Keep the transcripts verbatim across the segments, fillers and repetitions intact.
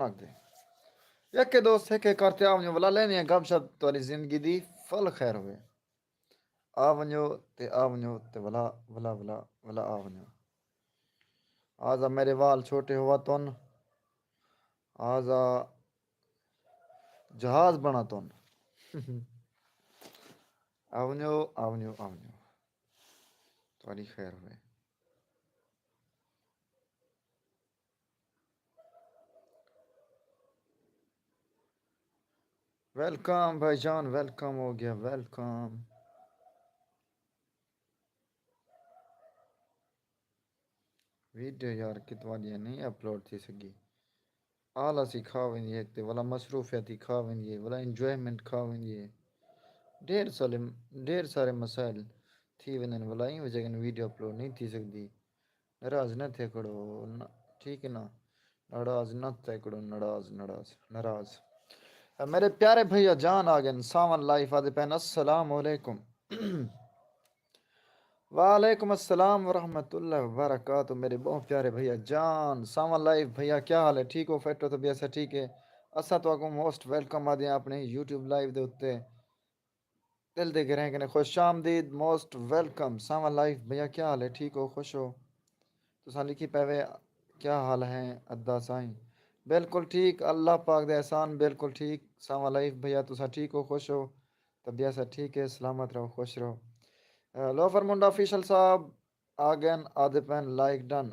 لڳدے۔ یکے دوست ہکے کر تے آ ونڄو، ولا لیندے ہیں گپ شپ، تہاݙی زندگی دی فل خیر ہووے۔ آ ونڄو تے آ ونڄو تے ولا، ولا، ولا، ولا آ ونڄو۔ آزا میرے وال چھوٹے ہوا تن، آزا جہاز بݨا تن۔ آ ونڄو، آ ونڄو، آ ونڄو۔ تہاݙی خیر ہووے۔ ویلکم بھائی جان، ویلکم ہو گیا، ویلکم۔ ویڈیو یار کتواݙیاں نہیں اپلوڈ تھی سڳی۔ آلس ہی کھا ویندی ہے، ہک تے ولا مصروفیت ہی کھا ویندی ہے، ولا انجوائمنٹ کھا ویندی ہے۔ ڈھیر سارے، ڈھیر سارے مسائل تھی ویندے ہن، ولا ایں وجہ کن ویڈیو اپلوڈ نہیں تھی سڳدی۔ ناراض نہ تھے کرو، نہ، ٹھیک ہے نا؟ ناراض نہ تھے کرو، ناراض، ناراض، ناراض۔ اے میرے پیارے بھیا جان آ گئے، ساون لائف آدھے پین، السلام علیکم۔ وعلیکم السلام ورحمۃ اللہ وبرکاتہ، میرے بہت پیارے بھیا جان۔ ساون لائف بھیا، کیا حال ہے؟ ٹھیک ہو؟ فٹ ہو؟ طبیعت سے ٹھیک ہے؟ اساں تو کو موسٹ ویلکم آدھے ہیں اپنے یوٹیوب لائیو دے اُتے۔ دل دے گھریں کنے خوش آمدید، موسٹ ویلکم۔ ساواں لائف بھیا، کیا حال ہے؟ ٹھیک ہو؟ خوش ہو؟ تساں لکھی پے وے، کیا حال ہے ادا سائیں؟ بالکل ٹھیک، اللہ پاک دے احسان، بالکل ٹھیک۔ ساواں لائف بھیا، تساں ٹھیک ہو؟ خوش ہو؟ طبیعت سا ٹھیک ہے، سلامت رہو، خوش رہو۔ اے، لوفر منڈا آفیشل صاحب، آ ڳئن، آہدے پئن لائک ڈن۔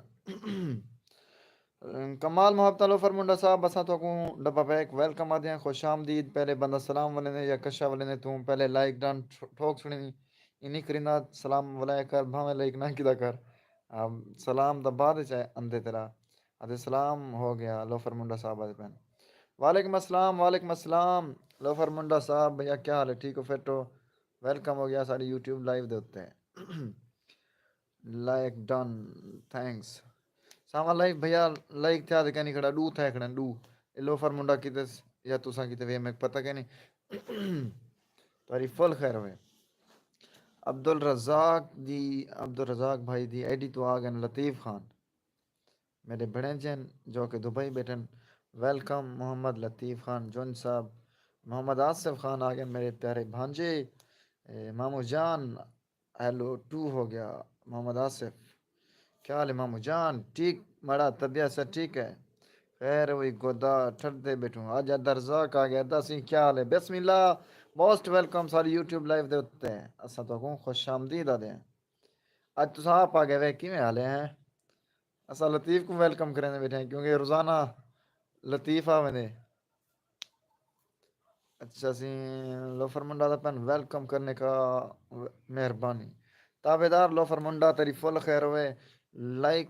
کمال محبتاں لوفر منڈا صاحب، اساں تہاکوں ڈبہ پیک ویلکم آہدے ہیں، خوش آمدید۔ پہلے بندہ سلام ولیندے یا کشا ولیندے، توں پہلے لائک ڈن ٹھو-، ٹھوک سݨیندی۔ ایں نی کریندا، سلام ولایا کر، بھانویں لائک نہ کیتا کر۔ آ، سلام دا بعد وچ آندے تیرا۔ آہدے سلام ہو گیا لوفر منڈا صاحب آہدے پئن۔ وعلیکم السلام، وعلیکم السلام لوفر منڈا صاحب، بھیا کیا حال ہے؟ ٹھیک ہو؟ فٹ ہو؟ ویلکم ہو گیا ساݙی یوٹیوب لائیو دے اُتے۔ Like done, thanks. ساواں لائیو بھیا، لائک تھیا تے کینی کھڑا، ݙو تھئے کھڑن، ݙو۔ اے لوفر منڈا کیتے س-، یا تساں کیتے وے، میکوں پتہ کینی۔ تہاݙی فل خیر ہووے۔ عبدالرزاق دی، عبدالرزاق بھائی دی آئی ڈی تو آ ڳئن لطیف خان۔ میݙے بھݨیجے ہن جو کہ دبئی ٻیٹھن۔ ویلکم محمد لطیف خان جون صاحب۔ محمد آصف خان آ ڳئن، میݙے پیارے بھانجے۔ اے مامو جان، ہیلو ٹو ہو گیا۔ محمد آصف، کیا حال ہے مامو جان؟ ٹھیک؟ ماڑا طبیعت سا ٹھیک ہے؟ خیر ہوئی گودا ٹھردے ٻیٹھوں۔ اڄ عبدالرزاق آ ڳئے، ادا سئیں کیا حال ہے؟ بسم اللہ، موسٹ ویلکم ساݙی یوٹیوب لائیو دے اُتے۔ اساں تہاکوں خوش آمدید آہدے ہیں۔ اڄ تساں آپ آ ڳئے وے، کیویں حال ہے؟ اساں لطیف کوں ویلکم کریندے ٻیٹھے ہیں، کیونکہ روزانہ لطیف آ ویندے۔ اچھا سئیں، لوفر منڈا آہدے پئن، ویلکم کرنے کا مہربانی۔ تابعدار لوفر منڈا، تیری فل خیر ہووے۔ لائک،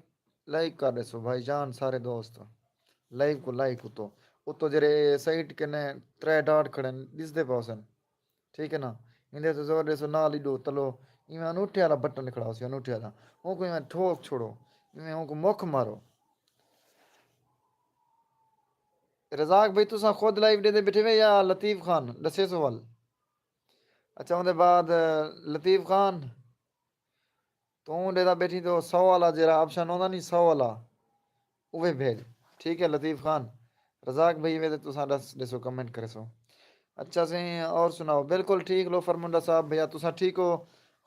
لائک کر ݙیسو بھائی جان، سارے دوست۔ لائیو کوں لائک اُتو، اُتو جیڑھے سائیڈ کنے ترے ڈاٹ کھڑن، ݙسدے پئے ہوسن۔ ٹھیک ہے نا؟ ایندے تے زور ݙیسو، نال ہی ݙو تلو، ایویں انوٹھے والا بٹن کھڑا ہوسی، انوٹھے والا۔ اونکوں ایویں ٹھوک چھوڑو، ایویں اونکوں مُکھ مارو۔ رزاق بھائی، تساں خود لائیو ݙیندے ٻیٹھے وے یا لطیف خان؟ ݙسیسو ول۔ اچھا، اوندے بعد لطیف خان، توں ݙیہدا ٻیٹھیں تو سو والا جیڑھا آپشن ہوندا نی، سو والا، اوہے بھیڄ۔ ٹھیک ہے لطیف خان، رزاق بھائی وے تے تساں ݙس ݙیسو، کمنٹ کریسو۔ اچھا سئیں، اور سناؤ؟ بالکل ٹھیک لوفر منڈا صاحب، بھیا تساں ٹھیک ہو؟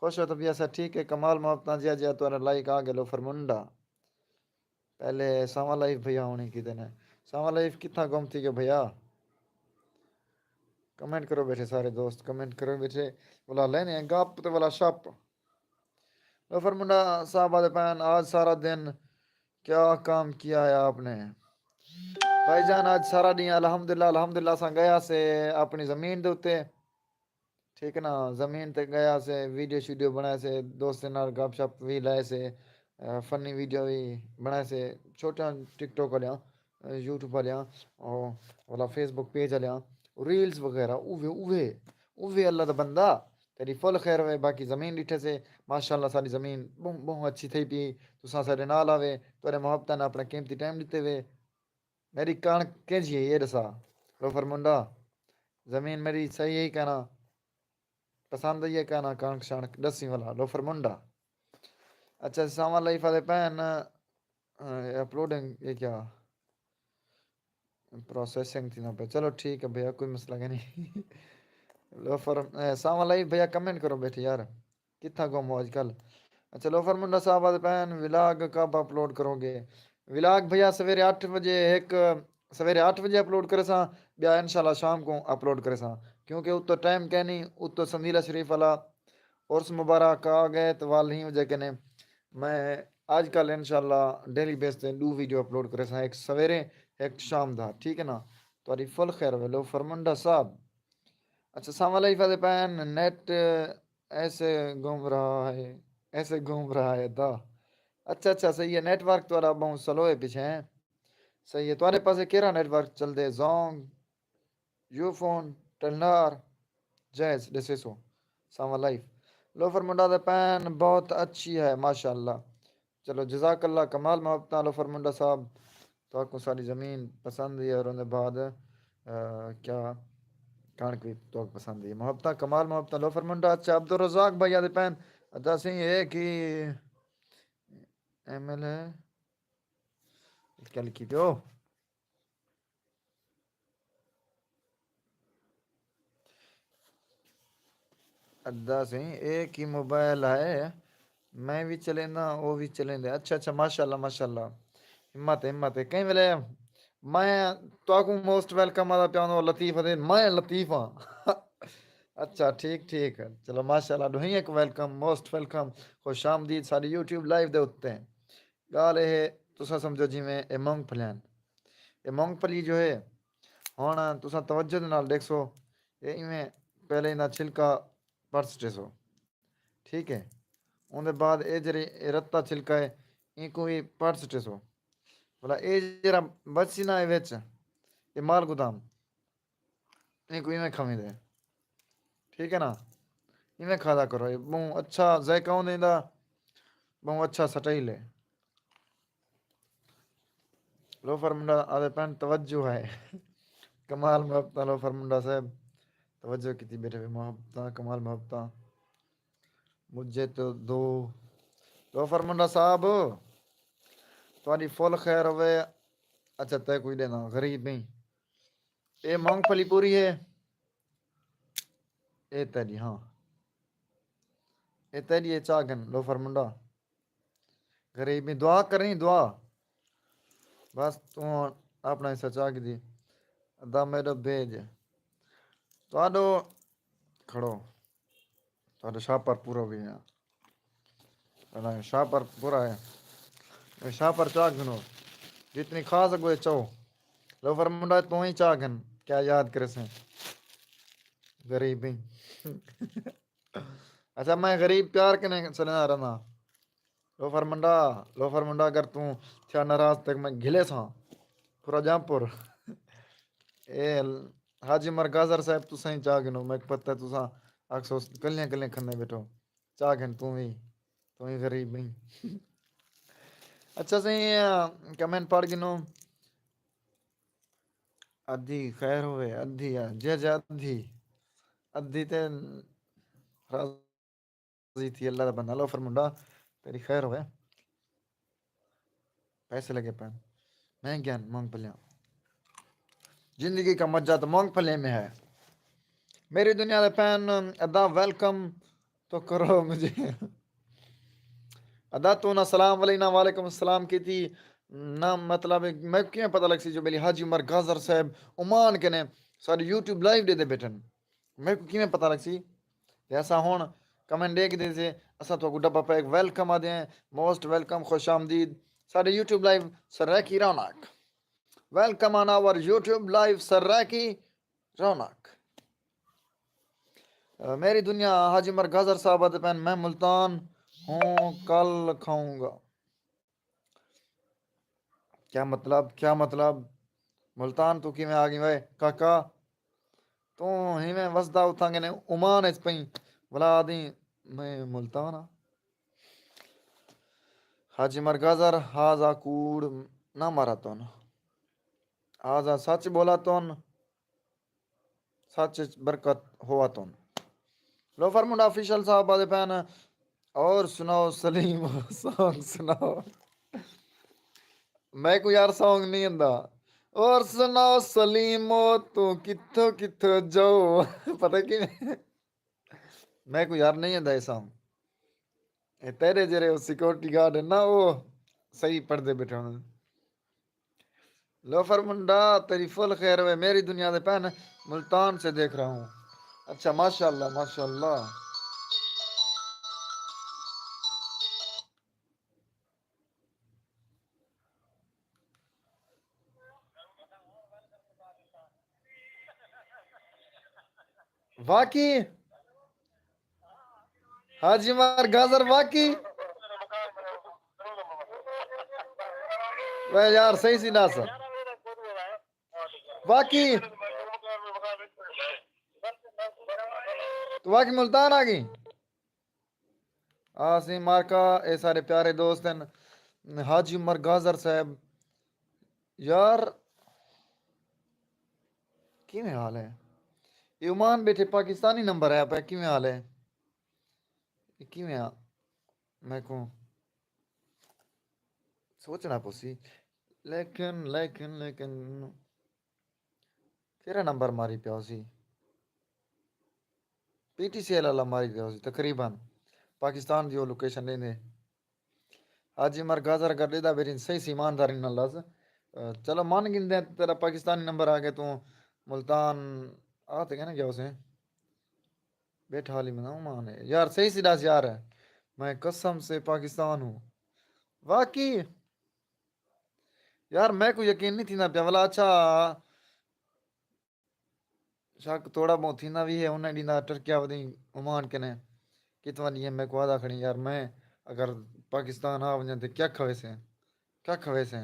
خوش ہو؟ طبیعت سا ٹھیک ہے؟ کمال محبتاں، جیا جیا تہاݙا لائک آ ڳئے لوفر منڈا۔ پہلے ساواں لائف بھیا ہوݨی کیتے نے۔ ساواں لائف کتھاں گم تھی ڳئے بھیا؟ کمنٹ کرو ٻیٹھے سارے دوست، کمنٹ کرو ٻیٹھے۔ ولا لینے ہیں گپ تے ولا شپ۔ لوفر منڈا صاحب آہدے پئن، آج سارا دن کیا کام کیا ہے آپ نے؟ بھائی جان، آج سارا ݙینہہ الحمدللہ، الحمدللہ اساں ڳئے ہاسے اپݨی زمین دے اُتے۔ ٹھیک ہے نا، زمین تے ڳئے ہاسے، ویڈیو شیڈیو بݨائے سے، دوستیں نال گپ شپ وی لائے سے، اے، فنی ویڈیو وی بݨائے سے، چھوٹیاں ٹک ٹاک والیاں، اے، یوٹیوب والیاں، او، ولا فیس بک پیج والیاں، ریلز وغیرہ، اوہے، اوہے، اوہے اللہ دا بندہ، تیݙی فل خیر ہووے۔ باقی زمین ݙٹھے سے، ماشاءاللہ ساݙی زمین ٻہوں، ٻہوں اچھی تھئی پئی، تساں ساݙے نال آوے، تہاݙے محبتاں نے اپݨا قیمتی ٹائم ݙتے وے۔ میݙی کݨک کینجھی ہے، اے ݙسا۔ لوفر منڈا، زمین میݙی صحیح ہے کہ نہ؟ پسند آئی ہے کہ نہ کݨک شݨک؟ ݙسی ولا، لوفر منڈا۔ اچھا، ساواں لائف آہدے پئن، اے، اپلوڈنگ، اے کیا؟ پروسیسنگ تھی نہ پے۔ چلو ٹھیک ہے بھیا، کوئی مسئلہ نہیں۔ لوفر، اے، ساواں لائیو بھیا، کمنٹ کرو بیٹھے یار۔ کتھاں گم ہو اج کل؟ اچھا، لوفر منڈا صاحب آدھے پین، ولاگ کب اپلوڈ کرو گے؟ ولاگ بھیا سویرے اٹھ بجے، ایک سویرے اٹھ بجے اپلوڈ کرے ساں، بیا انشاءاللہ شام کو اپلوڈ کرے ساں، کیونکہ اتو ٹائم کینی، اتو سندیلہ شریف والا عرس مبارک آ گئے، تو وال ہی وجہ کنے میں اج کل انشاءاللہ ڈیلی بیس تے ڈو ویڈیو اپلوڈ کرے ساں، ایک سویرے، ایک شام دا، ٹھیک ہے نا؟ تہاڈی فل خیر ہوے لوفر منڈا صاحب۔ اچھا، ساواں لائیو آدھے پین، نیٹ ایسے گھوم رہا ہے، ایسے گھوم رہا ہے دا۔ اچھا، اچھا، صحیح ہے، نیٹ ورک تہاڈا بہوں سلو ہے پچھے، ہیں؟ صحیح ہے، تہاڈے پاسے کیڑھا نیٹ ورک چلدے؟ زونگ، یو فون، ٹیلنار، جائز ڈسیسو۔ ساواں لائیو۔ لوفر منڈا دے پین بہت اچھی ہے، ماشاءاللہ۔ چلو، جزاک اللہ، کمال محبتاں لوفر منڈا صاحب۔ تہاکوں ساݙی زمین پسند ہئی اور اوندے بعد، آ، کیا کݨک وی تہاکوں پسند ہئی۔ محبتاں، کمال محبتاں لوفر منڈا۔ اچھا، عبدالرزاق بھائی آدھے پین، ادا سئیں اے کی ایم ایل ہے؟ کیا لکھی تے او؟ ادا سئیں، اے کی موبائل ہے؟ میں وی چلینداں، او وی چلیندے۔ اچھا، اچھا، ماشاءاللہ، ماشاءاللہ۔ ہمت ہے، ہمت ہے۔ کہیں ویلے میں تہاکوں موسٹ ویلکم آہدا پیاں، او لطیف آہدے، میں لطیف ہاں۔ اچھا، ٹھیک، ٹھیک۔ چلو، ماشاءاللہ، ݙوہیں کوں ویلکم، موسٹ ویلکم، خوش آمدید ساݙی یوٹیوب لائیو دے اُتے۔ ڳالھ اے ہے، تساں سمجھو جیویں اے مونگ پھلیاں ہن۔ اے مونگ پھلی جو ہے، ہݨ تساں توجہ دے نال ݙیکھسو، اے ایویں پہلے ایندا چھلکا پٹ سٹیسو، ٹھیک ہے؟ اوندے بعد اے جیڑھی اے رتا چھلکا ہے، اینکوں وی پٹ سٹیسو۔ بھلا اے جیڑھا بچسی نا اے وچ، اے مال گدام، اینکوں ایویں کھاویندے، ٹھیک ہے نا؟ ایویں کھادا کرو، اے ٻہوں اچھا ذائقہ ہوندے ایندا، ٻہوں اچھا سٹائل ہے۔ لوفر منڈا آدھے پین توجہ ہے۔ کمال محبتاں لوفر منڈا صاحب، توجہ کیتی بیٹھے وے، محبتاں، کمال محبتاں۔ مجھے تو دو۔ لوفر منڈا صاحب، تہاݙی فل خیر ہوے۔ اچھا، تے کوئی ݙینا، غریب نہیں۔ اے مونگ پھلی پوری ہے۔ اے تیݙی، ہاں۔ اے تیݙی، اے چا گھن، لوفر منڈا۔ غریب دی دعا کریں، دعا۔ بس توں اپݨا حصہ چا گھدی۔ ادا میݙو بھیج۔ تہاݙو کھڑو۔ تہاݙو شاپر پورا وی ہے۔ ادا شاپر پورا ہے۔ اے شاپر چا گھنو۔ جتنی کھا سڳو اے چاؤ۔ لوفر منڈا توں ہی چا گھن۔ کیا یاد کریسیں۔ غریب ہی۔ اچھا، میں غریب پیار کنے چلیندا رہنداں۔ لوفر منڈا، لوفر منڈا، اگر توں تھیا ناراض تے میں گھلیساں۔ پورا جام پور۔ اے حاجی عمر گازر صاحب، تساں ہی چا گھنو، میکوں پتہ ہے تساں آکھسو کلیاں کلیاں کھندے بیٹھو۔ چا گھن توں وی، توں وی غریب نہیں۔ اچھا سئیں، کمنٹ پڑھ گھنو۔ ادھی خیر ہوے، ادھی آ، جے جے ادھی، ادھی تے راضی تھی اللہ دا بندہ۔ لوفر منڈا، تیݙی خیر ہوے۔ پیسے لڳے پئن۔ میں گیان مونگ پھلیاں۔ زندگی کا مزہ تو مونگ پھلے میں ہے۔ میری دنیا دے پین ادا ویلکم تو کرو مجھے۔ ادا تو نہ سلام علینا وعلیکم السلام کیتی، نہ مطلب میں کیویں پتہ لڳسی جو میری حاجی عمر گازر صاحب عمان کنے ساݙی یوٹیوب لائیو ݙیندے بیٹھن۔ میکوں کیویں پتہ لڳسی؟ تے اساں ہݨ کمنٹ ݙیکھ ݙیسے، اساں تہاکوں ڈبہ پیک ویلکم آہدے ہیں، موسٹ ویلکم، خوش آمدید ساݙے یوٹیوب لائیو سرائیکی رونق۔ Welcome on our YouTube live Saraiki رونق۔ میری دنیا، حاجی عمر گازر صاحب آہدے پئن، میں ملتان ہوں، کل کھاؤں گا۔ کیا مطلب، کیا مطلب؟ ملتان توں کیویں آ ڳئیں وے کاکا؟ توں ہیویں وسدا اتھاں کنے عمان اچ پئیں، ولا آہدیں میں ملتان ہاں۔ حاجی عمر گازر، ہاذا کوڑ نہ ماراتن، ہاذا سچ بولاتن۔ سچ اچ برکت ہواتن۔ لوفر منڈا آفیشل صاحب آہدے پئن، اور سناؤ سلیم، سانگ سناؤ۔ میکوں یار سانگ نہیں آندا۔ اور سناؤ سلیمو، تو کتھوں کتھوں جاؤ؟ پتہ کی، میں کو یار نہیں آندا ایسا۔ اے تیرے جیرے سیکورٹی گارڈ ہے نا، وہ صحیح پڑھدے بیٹھے ہوندے۔ لوفر منڈا، تیری فل خیر ہوئے، میری دنیا دے پہن، ملتان سے دیکھ رہا ہوں۔ اچھا، ماشاءاللہ، ماشاءاللہ۔ واقعی؟ حاجی عمر گازر واقعی؟ وے یار، صحیح سی ݙس۔ واقعی؟ تو واقعی ملتان آ ڳئی؟ آ سی مارکا، اے سارے پیارے دوست ہیں۔ حاجی عمر گازر صاحب، یار، کیویں حال ہے؟ اے عمان بیٹھے، پاکستانی نمبر ہے پہ، کیویں حال ہے؟ اے کیویں آ؟ میں کو سوچنا پوسی۔ لیکن، لیکن، لیکن، کیڑھا نمبر ماری پیا ہوسی؟ پی ٹی سی ایل والا ماری پیا ہوسی تقریباً۔ پاکستان دی او لوکیشن ݙیندے۔ حاجی عمر گازر اگر ݙیدا بیٹھیں، صحیح سی ایمانداری نال ݙس۔ اے، چلو من گھندے ہیں، تیرا پاکستانی نمبر آ ڳئے، توں ملتان آ تے کہنا کیا اسے؟ بیٹھا علی مدام عمان ہے۔ یار، صحیح سی ݙس یار۔ میں قسم سے پاکستان ہوں۔ واقعی؟ یار، میں کو یقین نہیں تھیندا پیا۔ ولا، اچھا، شک تھوڑا بہت تھیندا وی ہے، انہیں ݙینہہ ٹرکیا ودی عمان کنے۔ کتنا ݙینہہ میں کو آہدا کھڑی یار، میں اگر پاکستان آ ونڄاں تے کیا کھویسے؟ کیا کھویسے؟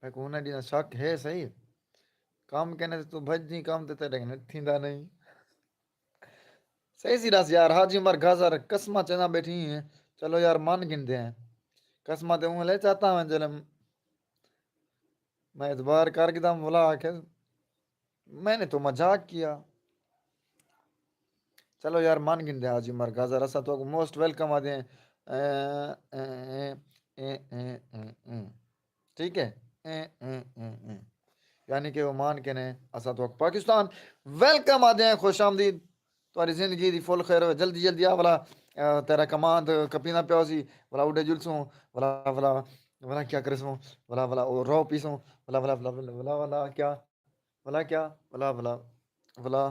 میں کو انہیں ݙینہہ شک ہے صحیح۔ کم کنے تے توں بھڄدیں، کم تے تیݙے کنے تھیندا نہیں۔ صحیح سی ݙس یار، حاجی عمر گازر قسماں چیندا بیٹھی ہیں۔ چلو یار، من گھندے ہیں۔ قسماں تے اوں لے چاتا میں جلم۔ میں اعتبار کر گھدا، ولا آکھے، میں نے تو مذاق کیا۔ چلو یار، من گھندے حاجی عمر گازر، اساں تہاکوں موسٹ ویلکم آہدے ہیں۔ اے، اے، اے۔ ٹھیک ہے؟ اے، اے، اے، اے۔ یعنی کہ عمان کنے اساں تہاکوں پاکستان ویلکم آہدے ہیں، خوش آمدید۔ تہاݙی زندگی دی فل خیر ہوئے۔ جلدی جلدی آ ولا، آ، تیرا کماند کپیندا پیا ہوسی، ولا اݙے جلسوں، ولا، ولا، ولا کیا کرسوں، ولا، ولا او رو پیسوں، ولا، ولا، ولا، ولا، ولا، ولا کیا، ولا کیا، ولا، ولا، ولا،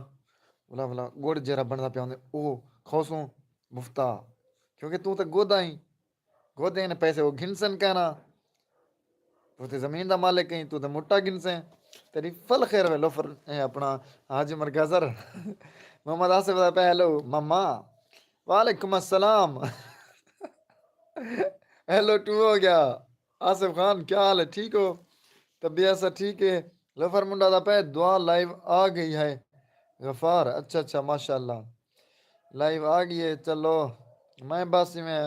ولا، ولا، ڳڑ جیڑھا بݨدا پیا ہوندے، او کھوسوں مفتا۔ کیونکہ توں تے گودا ہیں، گودے نے پیسے او گھنسن کہنا۔ توں تے زمین دا مالک ہیں، توں تے مٹا گھنسیں۔ تیری فل خیر ہوئے لوفر، اے اپݨا حاجی عمر گازر۔ محمد آصف دا پہ، ہیلو ماما۔ وعلیکم السلام۔ ہیلو ٹو ہو گیا۔ آصف خان، کیا حال ہے؟ ٹھیک ہو؟ طبیعت سا ٹھیک ہے؟ لوفر منڈا دا پہ، دعا لائیو آ گئی ہے۔ غفار، اچھا، اچھا، ماشاءاللہ۔ لائیو آ ڳئی ہے، چلو۔ میں بس ایویں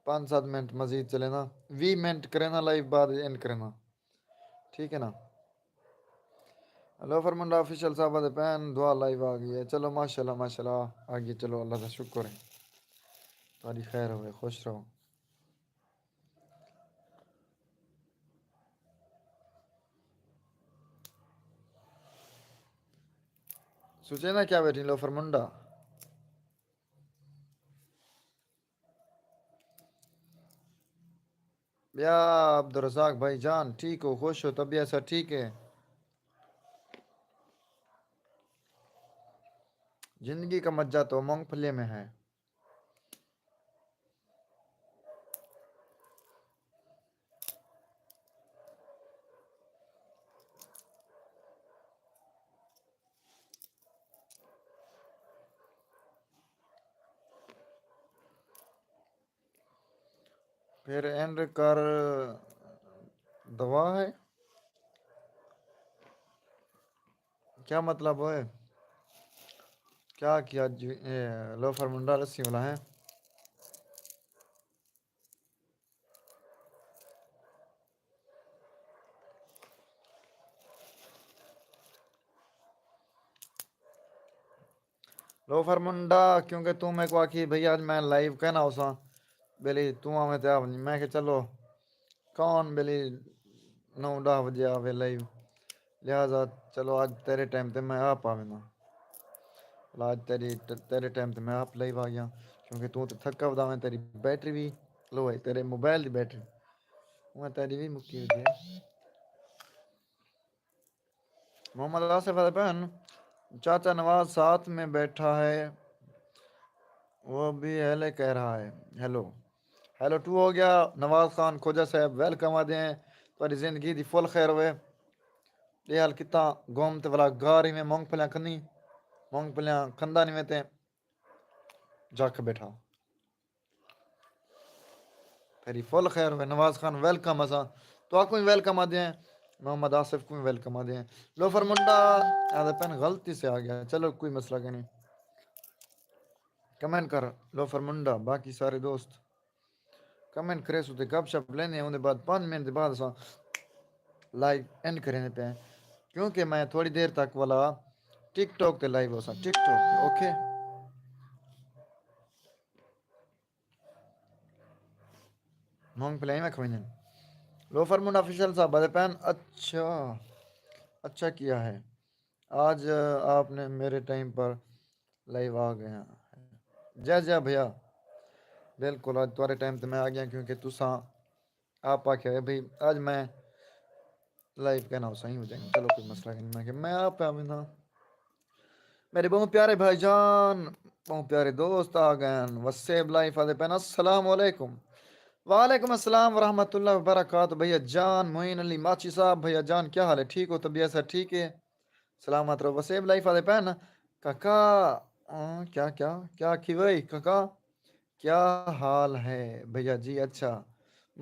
پنج ست منٹ مزید چلینداں، ویہہ منٹ کرینداں لائیو، بعد اینڈ کرینداں۔ ٹھیک ہے نا؟ لوفر منڈا آفیشل صاحب دے پین، دعا لائیو آ ڳئی ہے۔ چلو، ماشاءاللہ، ماشاءاللہ، آ ڳئی۔ چلو، اللہ دا شکر ہے۔ تہاݙی خیر ہوئے، خوش رہو۔ سوچے نا کیا بیٹھی لوفر منڈا۔ ٻیا عبدالرزاق بھائی جان، ٹھیک ہو، خوش ہو، طبیعت سا ٹھیک ہے؟ زندگی کا مزہ تو مونگ پھلی میں ہے۔ پھر اینڈ کر، دعا ہے؟ کیا مطلب ہوئے؟ کیا کیا جی، اے، لوفر منڈا رسی والا ہے؟ لوفر منڈا، کیونکہ توں میکوں آکھی بھئی اڄ میں لائیو کائنا ہوساں، ٻیلی توں آویں تے آ ونڄ۔ میں کہ چلو، کون ٻیلی نو ݙاہ وڄے آوے لائیو۔ لہٰذا چلو اڄ تیݙے ٹائم تے میں آپ آ وینداں۔ بھلا اڄ تیݙی، تیݙے ٹائم تے میں آپ لائیو آ ڳیاں، کیونکہ توں تے تھکا ودا ویں، تیݙی بیٹری وی لو ہے، تیݙے موبائل دی بیٹری، اونویں تیݙی وی مکی ودی ہے۔ محمد آصف آہدے پن، چاچا نواز ساتھ میں بیٹھا ہے، وہ بھی ہیلے کہہ رہا ہے۔ ہیلو، ہیلو ٹو ہو ڳیا۔ نواز خان کھوجہ صاحب، ویلکم آہدے ہیں۔ تہاݙی زندگی دی فل خیر ہووے۔ ݙے حال کتھاں گم تے ولا گار ہیویں، مونگ پھلیاں کھندیں، مونگ پھلیاں کھندا نی ویں تے جھک ٻیٹھا۔ تیݙی فل خیر ہووے نواز خان، ویلکم۔ اساں تہاکوں وی ویلکم آہدے ہیں، محمد آصف کوں وی ویلکم آہدے ہیں۔ لوفر منڈا آہدے پن غلطی سے آ گیا، چلو کوئی مسئلہ کائنی۔ کمنٹ کر لوفر منڈا، باقی سارے دوست کمنٹ کریسو تے گپ شپ لیندے ہیں، اوندے بعد پنج منٹ دے بعد اساں لائیو اینڈ کریندے پئے ہیں، کیونکہ میں تھوڑی دیر تک ولا ٹک ٹاک تے لائیو ہوساں، ٹک ٹاک تے، اوکے۔ مونگ پھلیاں میں کھوئیں۔ لوفر منڈا آفیشل صاحب آہدے پن، اچھا، اچھا کیا ہے، آج آپ نے میرے ٹائم پر لائیو آ گیا۔ جے جے بھیا، بالکل اڄ تہاݙے ٹائم تے میں آ ڳیاں، کیونکہ تساں آپ آکھیا ہے بھئی اڄ میں لائیو کہنا صحیح ہو جائیں۔ چلو کوئی مسئلہ نہیں، میں کہ میں آپ آ وینداں۔ میرے بہت پیارے بھائی جان، بہت پیارے دوست آ ڳئے ہیں۔ وسیب لائیو آہدے پن، السلام علیکم۔ وعلیکم السلام ورحمۃ اللہ وبرکاتہ۔ بھیا جان، معین علی ماچی صاحب، بھیا جان کیا حال ہے؟ ٹھیک ہو؟ طبیعت سب ٹھیک ہے؟ سلامت رہو۔ وسیب لائیو آہدے پن، کاکا، آں، کیا، کیا، کیا آکھی وئی؟ کاکا، کیا حال ہے بھیا جی؟ اچھا،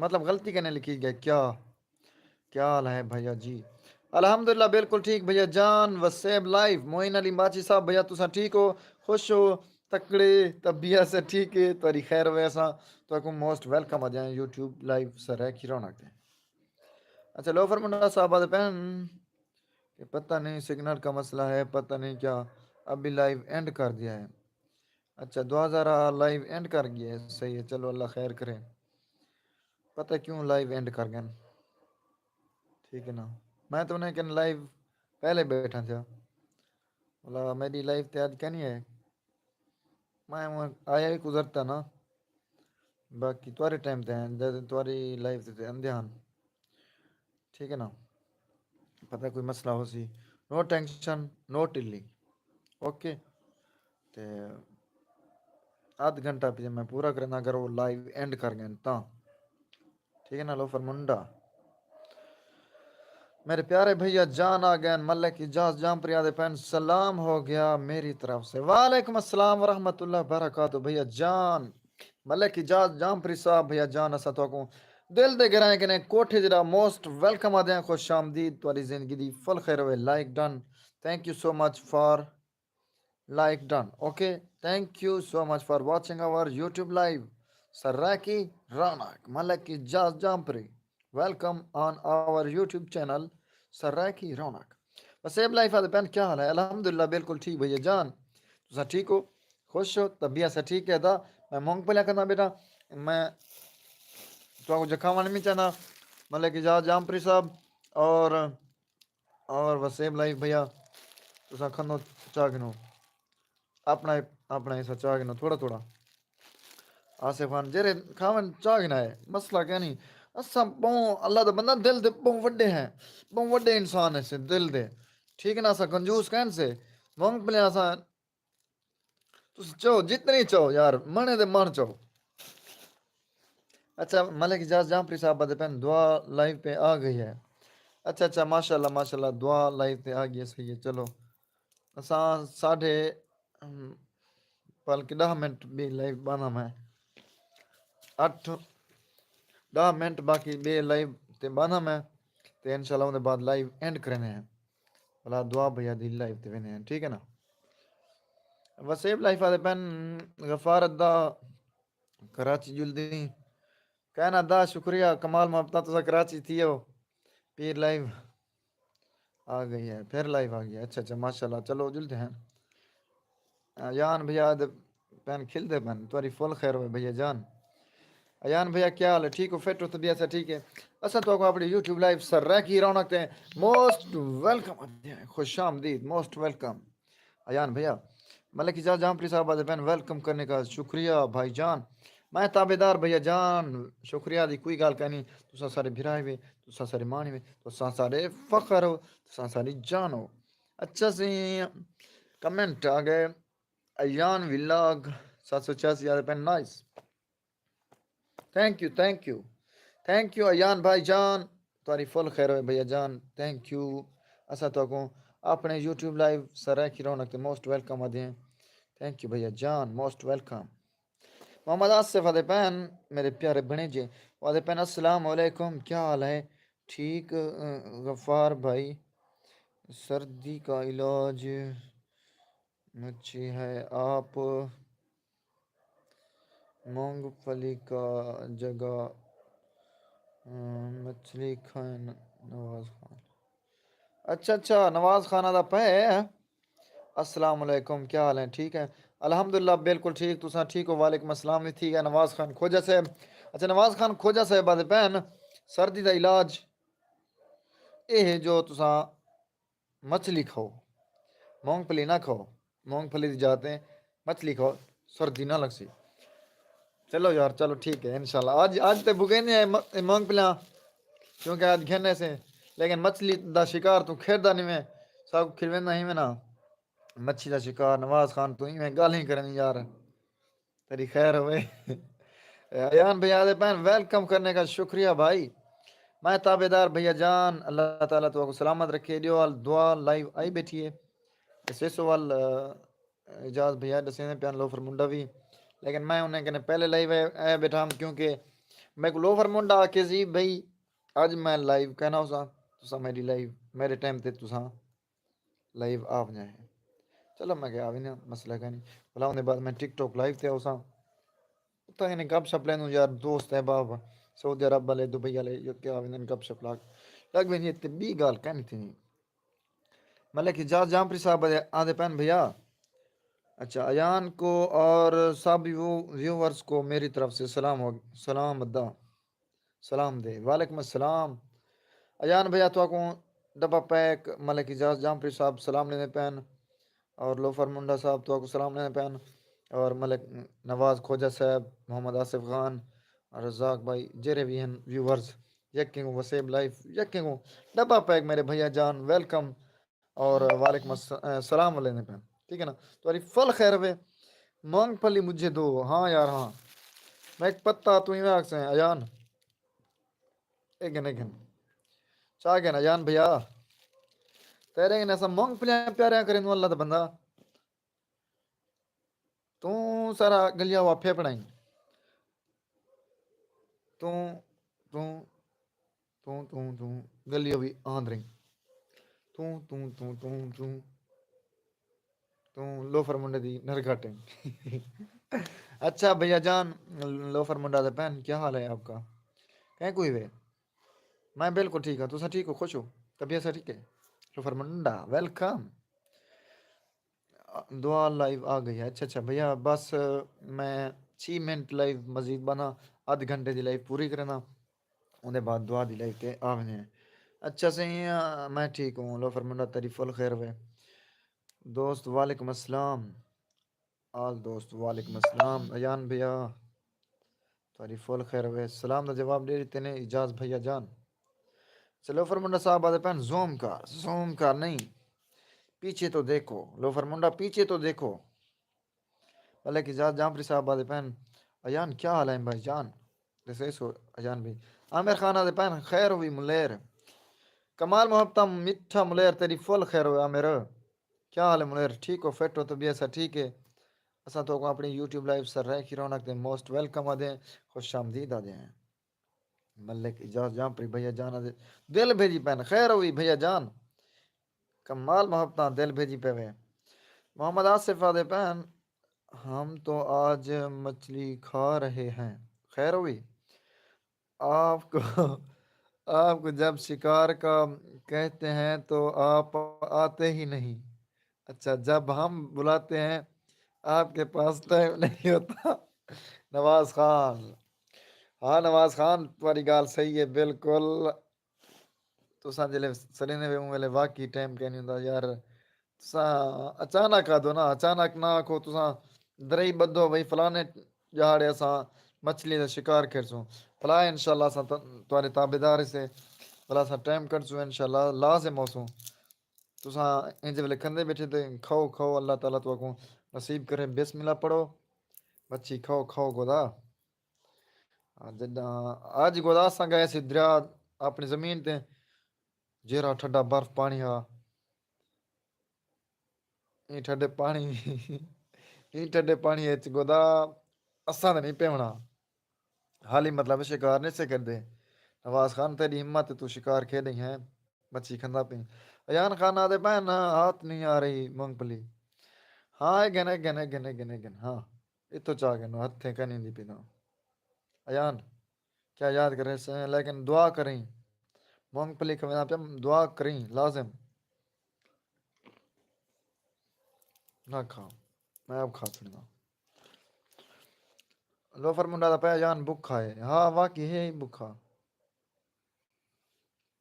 مطلب غلطی کنے لکھی ڳئے کیا؟ کیا حال ہے بھیا جی؟ الحمدللہ بالکل ٹھیک بھیا جان۔ وسیب لائیو، معین علی ماچی صاحب، بھیا تساں ٹھیک ہو؟ خوش ہو؟ تکڑے؟ طبیعت سے ٹھیک ہے؟ تہاݙی خیر ہووے۔ اساں تہاکوں موسٹ ویلکم آہدے ہیں یوٹیوب لائیو سرائیکی رونق تے۔ اچھا، لوفر منڈا صاحب آہدے پن کہ پتہ نہیں سگنل کا مسئلہ ہے، پتہ نہیں کیا، ابھی لائیو اینڈ کر دیا ہے۔ اچھا، دعا ذرا لائیو اینڈ کر ڳئے۔ صحیح ہے، چلو اللہ خیر کرے۔ پتہ کیوں لائیو اینڈ کر ڳئے۔ ٹھیک ہے نا، میں تو انہیں کن لائیو پہلے ٻیٹھا تھیا۔ مطلب میݙی لائیو تے اڄ کینی ہے، میں ہوں آیا وی قدرت ہے نا، باقی تہاݙے ٹائم تے ہیں، جد تہاݙی لائیو تے، تے اندے ہن۔ ٹھیک ہے نا، پتہ کوئی مسئلہ ہوسی۔ نو ٹینشن، نو ٹلی۔ اوکے، تے ادھ گھنٹہ پچھے میں پورا کرنا، اگر وہ لائیو اینڈ کر ڳئے تاں۔ ٹھیک ہے نا، لوفر منڈا۔ میرے پیارے بھیا جان آ ڳئے ہیں، ملک اعجاز جامپری آہدے پن، سلام ہو گیا میری طرف سے۔ وعلیکم السلام ورحمۃ اللہ وبرکاتہ بھیا جان۔ ملک اعجاز جامپری صاحب، بھیا جان اساں تہاکوں دل دے گہرائیں کنے کوٹھے جیڑھا موسٹ ویلکم آہدے ہیں، خوش آمدید، تہاݙی زندگی دی فل خیر ہووے۔ Like done, thank you so much for like done. Okay, thank you so much for watching our YouTube live. Saraiki رونق، ملک Ijaz جامپری، welcome on our YouTube channel Saraiki رونق۔ وسیب لائیو آہدے پن، کیا حال ہے؟ الحمدللہ بالکل ٹھیک بھیا جان، تساں ٹھیک ہو؟ خوش ہو؟ طبیعت سا ٹھیک ہے؟ دا میں مونگ پھلیاں کھندا ٻیٹھا، میں تہاکوں چکھاوݨ نہیں چاہندا۔ ملک اعجاز جامپری صاحب اور اور وسیب لائیو بھیا، تساں کھنو، چا گھنو، اپݨا، اپݨا حصہ چا گھنو تھوڑا تھوڑا۔ آصف خان جیڑھے کھاون چا گھنائے، مسئلہ کینی۔ اساں ٻہوں اللہ دا بندہ، دل دے ٻہوں وݙے ہیں، ٻہوں وݙے انسان ہیں سے دل دے، ٹھیک ہے نا؟ اساں کنجوس کین سے، مونگ پھلیاں اساں تسی چاہو جتنی چاہو یار، مݨے دے مݨ چاہو۔ اچھا، ملک اعجاز جامپری صاحب آہدے پن، دعا لائیو پہ آ گئی ہے۔ اچھا اچھا، ماشاءاللہ ماشاءاللہ، دعا لائیو تے آ ڳئی ہے، صحیح ہے۔ چلو اساں ساڈھے، ہم، بلکہ ݙاہ منٹ ٻئی لائیو ٻاندھاں میں، اٹھ، ݙاہ منٹ باقی ٻئی لائیو تے ٻاندھاں میں، تے انشاءاللہ اوندے بعد لائیو اینڈ کریندے ہیں۔ بھلا دعا بھیا دی لائیو تے ویندے ہیں، ٹھیک ہے نا؟ وسیب لائیو آہدے پن، غفار ادا کراچی جلدی۔ کائنا دا شکریہ، کمال محبتاں، تساں کراچی تھیو۔ پیر لائیو آ گئی ہے، پھر لائیو آ گئی ہے۔ اچھا اچھا، ماشاءاللہ، چلو جلدے ہیں۔ آ، یان بھیا آہدے پن، کھلدے پن، تہاݙی فل خیر ہووے بھیا جان۔ ایان بھیا، کیا حال ہے؟ ٹھیک ہو؟ فٹ ہو؟ طبیعت ہے ٹھیک ہے؟ اساں تو کو اپنی یوٹیوب لائیو سرائیکی رونق تے موسٹ ویلکم، خوش آمدید، موسٹ ویلکم۔ ایان بھیا، ملک اعجاز جامپری صاحب آدھے پین، ویلکم کرنے کا شکریہ بھائی جان۔ میں تابعدار بھیا جان، شکریہ دی کوئی گال کہنی۔ تساں سارے بھرائے وے، تساں سارے مانی وے، تساں سارے فخر ہو، تساں ساری جان ہو۔ اچھا سی، کمنٹ آ گئے۔ ایان ولاگ ست سو چھیاسی آدھے پین، nice. Thank you, thank you, thank you Ayan بھائی جان، تہاݙی فل خیر ہوئے بھیا جان، تھینک یو۔ اساں تہاکوں اپݨے یوٹیوب لائیو سرائیکی رونق تے موسٹ ویلکم آدھے ہیں۔ تھینک یو بھیا جان، موسٹ ویلکم۔ محمد آصف آدھے پین، میرے پیارے بھݨیجے، وہ آدھے پین، السلام علیکم، کیا حال ہے؟ ٹھیک، غفار بھائی، سردی کا علاج مچھی ہے، آپ مونگ پھلی کا جگہ، ام، مچھلی کھائیں۔ نواز خان، اچھا اچھا، نواز خان آدھا پے۔ السلام علیکم، کیا حال ہیں؟ ٹھیک ہیں؟ الحمدللہ، بالکل ٹھیک، تساں ٹھیک ہو؟ وعلیکم السلام بھی ٹھیک ہے۔ نواز خان کھوجہ صاحب، اچھا، نواز خان کھوجہ صاحب آدھے پین، سردی دا علاج اے ہے جو تساں مچھلی کھاؤ، مونگ پھلی نہ کھاؤ، مونگ پھلی دی جاتے مچھلی کھاؤ، سردی نہ لگسی۔ چلو یار، چلو ٹھیک ہے، انشاءاللہ۔ اج، اج تے بگینے ہیں م-، مونگ پھلیاں، کیونکہ اج گھنے سے، لیکن مچھلی دا شکار تو کھیڈدا نہیں میں، سب کھلویندا ہی میں نا۔ مچھی دا شکار، نواز خان، تو ایویں گالھیں کریں یار۔ تیری خیر ہوئے۔ ایان بھیا آدھے پین، ویلکم کرنے کا شکریہ بھائی۔ میں تابعدار بھیا جان، اللہ تعالیٰ تو کو سلامت رکھے۔ ݙیو وال دعا لائیو آئی بیٹھی ہے۔ تے سیسو وال، آ، اعجاز بھیا ݙسیندے پیان لوفر منڈا وی۔ لیکن میں انہیں کنے پہلے لائیو آیا، آیا بیٹھا ہم، کیونکہ میکوں لوفر منڈا آکھے سی بھئی اج میں لائیو کہنا ہوساں، تساں میری لائیو، میرے ٹائم تے تساں لائیو آ ونڄا ہے۔ چلو میں کہیا آ ویندے ہاں، مسئلہ کائنی۔ بھلا اوندے بعد میں ٹک ٹاک لائیو تے آؤساں۔ اتھاں کنے گپ شپ لیندوں یار، دوست احباب سعودی عرب والے، دبئی والے، یو کے آ ویندن، گپ شپ لگ، لگ ویندی ہے تے ٻی ڳالھ کائنی تھیندی۔ ملک اعجاز جامپری صاحب آدھے، آدھے پین بھیا، اچھا، ایان کو اور سب ویو-، ویورز کو میری طرف سے سلام ہو، سلام ادا۔ سلام دے۔ وعلیکم السلام۔ ایان بھیا تہاکوں ڈبہ پیک ملک اعجاز جامپری صاحب سلام ݙیندے پئن، اور لوفر منڈا صاحب تہاکوں سلام ݙیندے پئن، اور ملک نواز کھوجہ صاحب، محمد آصف خان، رزاق بھائی، جیرھے وی ہن ویورز، یکیں کوں وسیب لائف، یکیں کوں ڈبہ پیک میرے بھیا جان، ویلکم۔ اور وعلیکم الس-، اے، سلام والے نے پین، ٹھیک ہے نا؟ تہاݙی فل خیر ہوے۔ مونگ پھلی مجھے دو، ہاں یار ہاں۔ میں ایک پتا تو ہی میں آکھسیں ایان۔ ایک گھن، ایک گھن۔ چا گھن ایان بھیا۔ تیرے کنے اساں مونگ پھلیاں پیاریاں کریندوں اللہ دا بندہ۔ توں سارا گلیا ہوا پھیپڑا ہی۔ توں، توں، توں، توں، توں، گلیا ہوئی آندریں۔ توں، توں، توں، توں، توں، توں لوفر منڈے دی نرگھٹ ہیں۔ اچھا بھیا جان، لوفر منڈا دے پین، کیا حال ہے آپ کا؟ کہیں کوئی وے؟ میں بالکل ٹھیک ہاں، تساں ٹھیک ہو، خوش ہو؟ طبیعت سا ٹھیک ہے؟ لوفر منڈا، ویلکم۔ دعا لائیو آ گئی ہے۔ اچھا، اچھا بھیا، بس میں چھی منٹ لائیو مزید بنا، ادھ گھنٹے دی لائیو پوری کرنا، اوندے بعد دعا دی لائیو تے آ ویندے ہیں۔ اچھا سائیں، میں ٹھیک ہوں، لوفر منڈا تیری فل خیر ہوے۔ دوست وعلیکم السلام۔ آل دوست وعلیکم السلام۔ ایان بھیا، تہاݙی فل خیر ہوے۔ سلام دا جواب ݙے ݙتے نے اعجاز بھیا جان۔ چلو لوفر منڈا صاحب آدھے پین، زوم کر، زوم کر نہیں، پیچھے تو دیکھو۔ لوفر منڈا، پیچھے تو دیکھو۔ ملک اعجاز جامپری صاحب آدھے پین، ایان کیا حال ہے بھائی جان؟ جیسے سو ایان بھائی۔ عامر خان آدھے پین، خیر ہوئی ملیر۔ کمال محبت مٹھا ملیر، تیری فل خیر ہوے عامر۔ کیا حال ہے منیر؟ ٹھیک ہو؟ فٹ ہو؟ طبیعت سا ٹھیک ہے؟ اساں تہاکوں اپݨی یوٹیوب لائیو سرائیکی رونق تے موسٹ ویلکم آدھے ہیں، خوش آمدید آدھے ہیں۔ ملک اعجاز جامپری بھیا جان آدھے، دل بھیجی پین، خیر ہوئی بھیا جان؟ کمال محبتاں، دل بھیجی پے وے۔ محمد آصف آدھے پین، ہم تو آج مچھلی کھا رہے ہیں، خیر ہوئی؟ آپ کو، آپ کو جب شکار کا کہتے ہیں تو آپ آتے ہی نہیں۔ اچھا، جب ہم بلاتے ہیں آپ کے پاس ٹائم نہیں ہوتا۔ نواز خان، ہاں نواز خان، تہاݙی ڳالھ صحیح ہے بالکل۔ تساں جیلے سݙیندے وے، اوں ویلے واقعی ٹائم کائنی ہوندا یار۔ تساں اچانک آہدو نا، اچانک نہ آکھو، تساں درئی ٻدھو بھئی فلانے ڄہاڑے اساں مچھلی دا شکار کھیݙسوں۔ بھلا انشاءاللہ اساں ت-، تہاݙے تابعدار ہیسے۔ بھلا اساں ٹائم کڈھسوں انشاءاللہ، لازم ہوسوں۔ تساں اینجھے ویلے کھندے ٻیٹھے تے کھاؤ، کھاؤ، اللہ تعالیٰ تہاکوں نصیب کرے۔ بسم اللہ پڑھو، مچھی کھاؤ، کھاؤ گودا۔ ہاں، جݙاں اڄ گودا اساں ڳئے سی دریا اپݨی زمین تے، جیرھا ٹھڈا برف پاݨی ہا، ایں ٹھڈے پاݨی، ایں ٹھڈے پاݨی اچ گودا اساں تے نہیں پیوݨا۔ حالی مطلب شکار نہیں سے کردے۔ نواز خان، تیݙی ہمت ہے، توں شکار کھیݙیں ہیں، مچھی کھندا پئیں۔ ایان خان آہدے پئن، ہاتھ نہیں آ رہی مونگ پھلی۔ ہاں، اے گن، اے گن، اے گن، اے گن، اے گن، ہاں۔ اتھوں چا گنو، ہتھیں کنی دی پینا۔ ایان، کیا یاد کریں سے، لیکن دعا کریں۔ مونگ پھلی کھوینداں پیا، دعا کریں، لازم۔ نہ کھا، میں آپ کھا چھڑنا۔ لوفر منڈا دا پیا جان بکھا ہے۔ ہاں، واقعی ہے ہی بکھا۔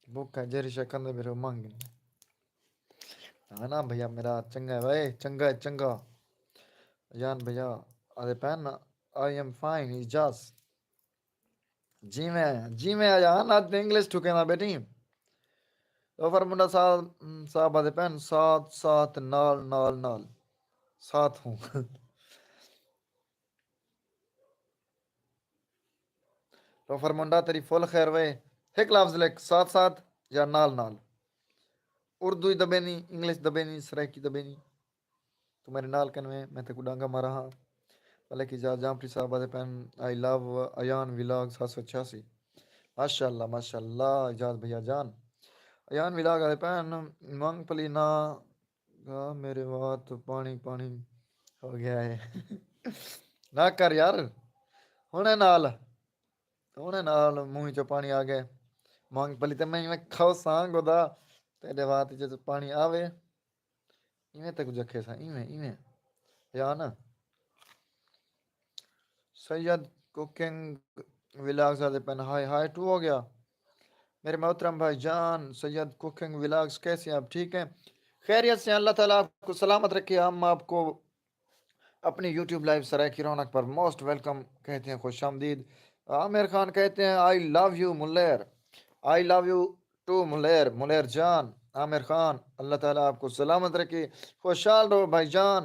بکھا ہے، جیڑھی شے کھاندے میرے منگ۔ ہاں نا بھیا، میرا چنگا ہے بھائی، چنگا ہے، چنگا۔ جان بھیا، آدھے پین، I am fine، اعجاز۔ جیویں، جیویں آیا ہن، اڄ تے انگلش ٹھکیندا ٻیٹھیں۔ لوفر منڈا صاحب، صاحب آدھے پئن، ساتھ، ساتھ، نال، نال، نال۔ ساتھ ہوں۔ لوفر منڈا تیری فل خیر وے۔ ہک لفظ لکھ، ساتھ، ساتھ یا نال، نال۔ اردو ہی دبینی، انگلش دبینی، سرائیکی دبینی۔ توں میݙے نال کنویں، میں تیکوں ݙانگا مارا ہاں۔ ملک اعجاز جامپری صاحب آدھے پئن، I love ایان ولاگ ست سو چھیاسی۔ ماشاءاللہ، ماشاءاللہ اعجاز بھیا جان۔ ایان ولاگ آدھے پئن، مونگ پھلی نہ کھا، میرے وات پاݨی پاݨی ہو ڳیا ہے۔ نہ کر یار، ہݨے نال، ہݨے نال منہ چوں پاݨی آ ڳئے۔ مونگ پھلی تے میں ایویں کھاؤساں گودا، تیݙے وات چ پاݨی آوے۔ ایویں تے کجھ اکھے سا، ایویں، ایویں۔ یا نا؟ سید کوکنگ ولاگز آدھے پئن، ہائے ہائے، ٹو ہو گیا۔ میرے محترم بھائی جان، سید کوکنگ ولاگز کیسے ہیں آپ؟ ٹھیک ہیں؟ خیریت سے ہیں، اللہ تعالیٰ آپ کو سلامت رکھے۔ ہم آپ کو اپنی یوٹیوب لائیو سرائیکی رونق پر موسٹ ویلکم کہتے ہیں، خوش آمدید۔ عامر خان کہتے ہیں، I love you Malir, I love you too Malir, Malir جان۔ عامر خان، اللہ تعالیٰ آپ کو سلامت رکھے، خوشحال رہو بھائی جان۔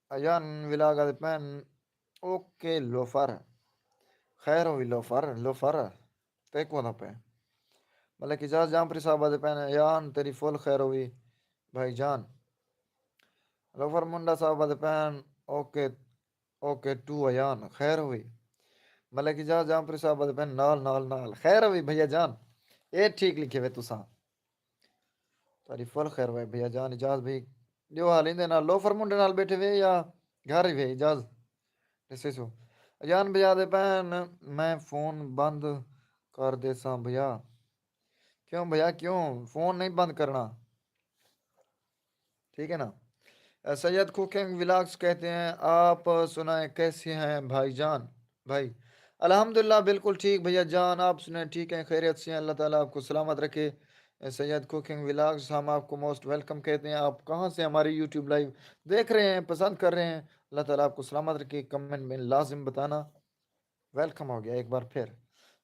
ایان ولاگ آدھے پئن، اوکے لوفر، خیر ہووی لوفر، لوفر، تیکوں آہدا پئیں۔ ملک اعجاز جامپری صاحب آدھے پئن، ایان تیری فل خیر ہووی بھائی جان۔ لوفر منڈا صاحب آدھے پئن، اوکے، اوکے ٹو ایان، خیر ہووی۔ ملک اعجاز جامپری صاحب آدھے پئن، نال، نال، نال، خیر ہووی بھیا جان۔ اے ٹھیک لکھے وے تساں۔ تہاݙی فل خیر ہووے بھیا جان۔ اعجاز بھئی، ݙیو حال ایندے نال، لوفر منڈے نال ٻیٹھے وے یا گھر ہی وے اعجاز؟ ݙسیسو۔ ایان بھیا آدھے پئن، میں فون بند کر ݙیساں بھیا۔ کیوں بھیا، کیوں؟ فون نہیں بند کرنا۔ ٹھیک ہے نا؟ سید کوکنگ ولاگز کہتے ہیں، آپ سنائیں کیسے ہیں بھائی جان؟ بھائی، الحمدللہ بالکل ٹھیک بھیا جان، آپ سنائیں ٹھیک ہیں، خیریت سے ہیں، اللہ تعالیٰ آپ کو سلامت رکھے۔ سید کوکنگ ولاگز، ہم آپ کو موسٹ ویلکم کہتے ہیں۔ آپ کہاں سے ہماری یوٹیوب لائیو دیکھ رہے ہیں، پسند کر رہے ہیں؟ اللہ تعالیٰ آپ کو سلامت رکھے، کمنٹ میں لازم بتانا۔ ویلکم ہو گیا ایک بار پھر۔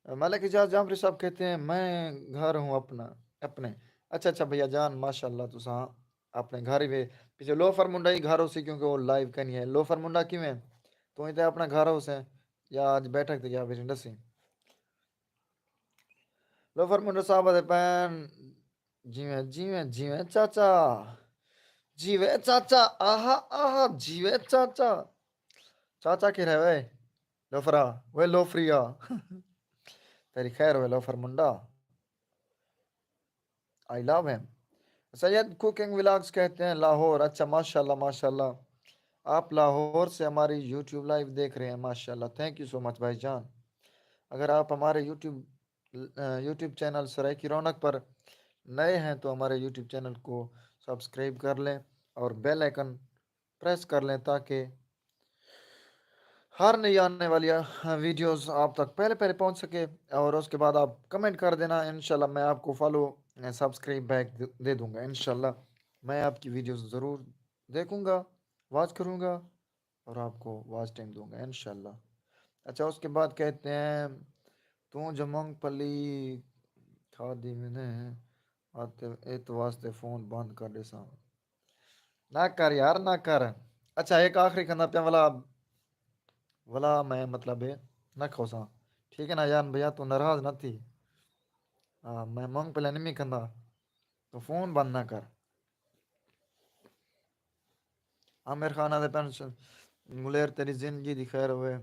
ملک اعجاز جعفری صاحب کہتے ہیں، میں گھر ہوں اپنا، اپنے۔ اچھا، اچھا بھیا جان، ماشاءاللہ، تساں اپنے گھر ہی وے۔ پیچھے لوفر منڈا ہی گھر ہوسی، کیونکہ وہ لائیو کائنی ہے۔ لوفر منڈا کیویں؟ توں ہی تے اپنا گھر ہوسیں، یا اڄ بیٹھک تے یا پھر ݙسیں۔ لوفر منڈا صاحب آدھے پئن، جیویں، جیویں، جیویں چاچا۔ جیوے چاچا، آہا، آہا، جیوے چاچا۔ چاچا کیڑھا ہے وے؟ لوفرا، وے لوفریا۔ تیری خیر ہووے loafer Munda. I love him۔ Syed cooking vlogs کہتے ہیں لاہور۔ اچھا، ماشاءاللہ، ماشاءاللہ۔ آپ لاہور سے ہماری یوٹیوب لائیو دیکھ رہے ہیں، ماشاءاللہ۔ Thank you so much بھائی جان۔ اگر آپ ہمارے یوٹیوب، یوٹیوب چینل سرائیکی رونق پر نئے ہیں تو ہمارے یوٹیوب چینل کو سبسکرائب کر لیں اور بیل آئیکن پریس کر لیں تاکہ ہر نئی آنے والی ویڈیوز آپ تک پہلے پہلے پہنچ سکے۔ اور اس کے بعد آپ کمنٹ کر دینا، انشاءاللہ میں آپ کو فالو، سبسکرائب بیک دے دوں گا۔ انشاءاللہ میں آپ کی ویڈیوز ضرور دیکھوں گا، واچ کروں گا اور آپ کو واچ ٹائم دوں گا انشاءاللہ۔ اچھا، اس کے بعد کہتے ہیں، تو جو مونگ پھلی کھا دی میں نے آتے، ایت واسطے فون بند کر دے ساں۔ نہ کر یار، نہ کر۔ اچھا، ایک آخری کھندا پیا ولا، ولا میں مطلب ہے نہ کھوساں۔ ٹھیک ہے نا یار بھیا، تو ناراض نہ تھی۔ ہاں، میں مونگ پھلی نہیں کھندا، تو فون بند نہ کر۔ عامر خان آدھے پین، ملیر تیری زندگی دی خیر ہوئے،